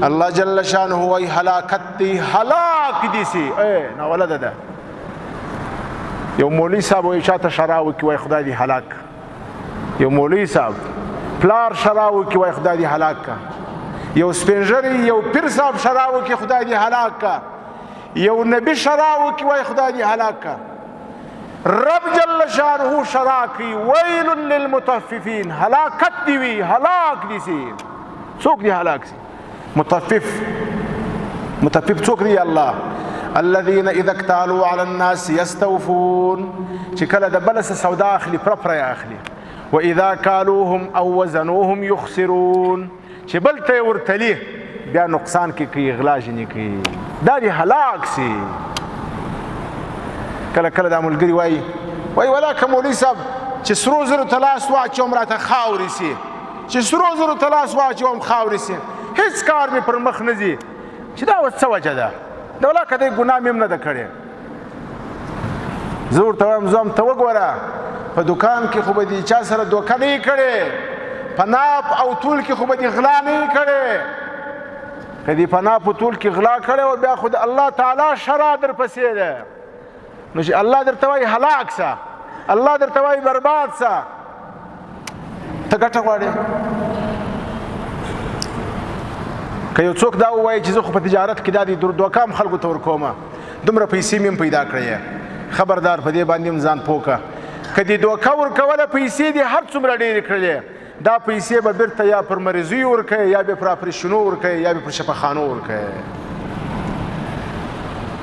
الله جل شانه وای هلاکت دی، هلاک دي سي. اے نا ولده ده یو مولوی صاحب وای چاته شراو کی وای خدای دی هلاک. یو مولوی صاحب پلار شراو کی وای خدای دی هلاک کا. یو سپینجری یو پیر صاحب شراو کی خدای دی هلاک کا. یو نبی شراو کی وای خدای دی هلاک کا. رب جل شانه شراکی ویل للمطففین، هلاکت دی وی، هلاک دی سی. څوک دی هلاک سی؟ مطفف. مطفف څوک دی؟ الله. الذين اذا اكتالوا على الناس يستوفون، چې کله د بل څه سودا اخلي پر پر اخلي. واذا كالوهم او وزنوهم يخسرون، چې بل ته ورتلی بیا نقصان کې کوي، غلا جنې کوي، دا دی هلاک سی. کله کله دا ملګري وایي، وایي ولا که مولوي صاحب چې سرو زرو ته لاس واچوم راته خاورې سي، چې سرو زرو ته لاس واچوم خاورې سي، هېڅ کار مې پر مخ نه ځي. چې دا اوس څه وجه ده؟ دا ولا که دی ګناه مې هم نه ده کړې. زه ورته وایم زوم ته وګوره، په دکان کې خو به دې چا سره دوکه نه یې کړې، په ناپ او تول کې خو به دې غلا نه یې کړې. که دې په ناپ او تول کې غلا کړې وه بیا خو د الله تعالی شرع درپسې ده. نو چې الله درته وایي هلاک سه، الله درته وایي برباد سه، ته ګټه غواړې؟ که یو څوک دا ووایي چې زه خو په تجارت کې دا دي دوکه هم خلکو ته ورکوم، دومره پیسې مې هم پیدا کړې، خبردار په دې باندې هم ځان پوه کړه. که دې دوکه ورکوله پیسې دې هر څومره ډېرې کړلې، دا پیسې به بیرته یا پر مریضیو ورکوې، یا به پر اپریشنو ورکوې، یا به پر شفاخانو ورکوې.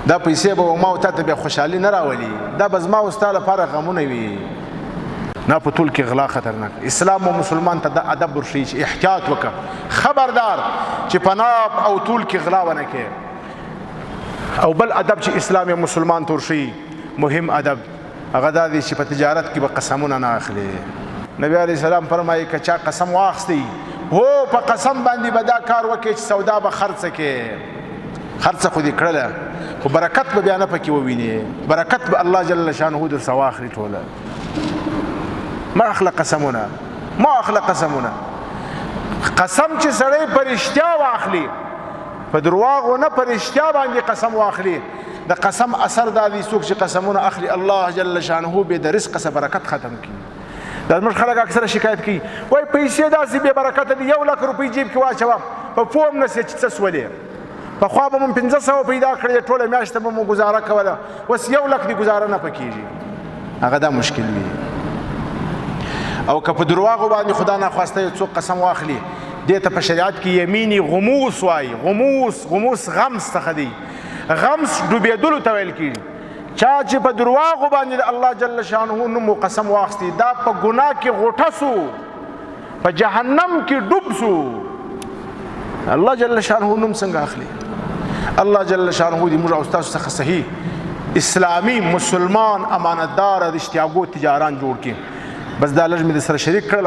دا پیسې به ما او تا ته بیا خوشحالي نه راولي، دا به زما او ستا لپاره غمونه وي. نه په ټول کې غلا خطرناک. اسلام او مسلمان ته دا ادب ورښیي چې احتیاط وکړه، خبردار چې په ناپ او تول کې غلا ونه کړې. او بل ادب چې اسلام یو مسلمان ته ورښیي، مهم ادب، هغه دا دی چې په تجارت کې به قسمونه نه اخلي. نبی علیه السلام فرمایي که چا قسم واخیستی، هو په قسم باندې به دا کار وکړي چې سودا به خرڅه کړي. خرڅه خو دې کړله، خو برکت به بیا نه پکې ووینې، برکت به الله جل شانه درڅخه واخلي ټوله. ما اخله قسمونه، ما اخله قسمونه. قسم چې سړی په رښتیا واخلي، په درواغو نه، په رښتیا باندې قسم واخلي، د قسم اثر دا دی څوک چې قسمونه اخلي الله جل شانه به د رزق څخه برکت ختم کړي. دا زموږ خلک اکثره شکایت کوي، وایي پیسې داسې بې برکته دي، 1 لک روپۍ جیب کې واچوه په پوه هم نه سې چې څه سولې. پخوا به مو 500 پیدا کړې، ټوله میاشت به مو ګزاره کوله، اوس 1 لک دې ګزاره نه پکېږي. هغه دا مشکل وي. او که په درواغو باندې خدا ناخواسته یو څوک قسم واخلي، دې ته په شریعت کې یمیني غموس وایي. غموس، غموس غمس څخه دی، غمس ډوبېدلو ته ویل کېږي. چا چې په درواغو باندې د الله جل شانه نوم قسم واخیستی، دا په ګناه کې غوټه سو، په جهنم کې ډوب سو. الله جل شانه نوم څنګه اخلي؟ الله جل شانه دې موږ او ستاسو څخه صحیح اسلامي مسلمان امانتدار رښتیاګو تجاران جوړ کړي. بس دا لږ مې در سره شریک کړل.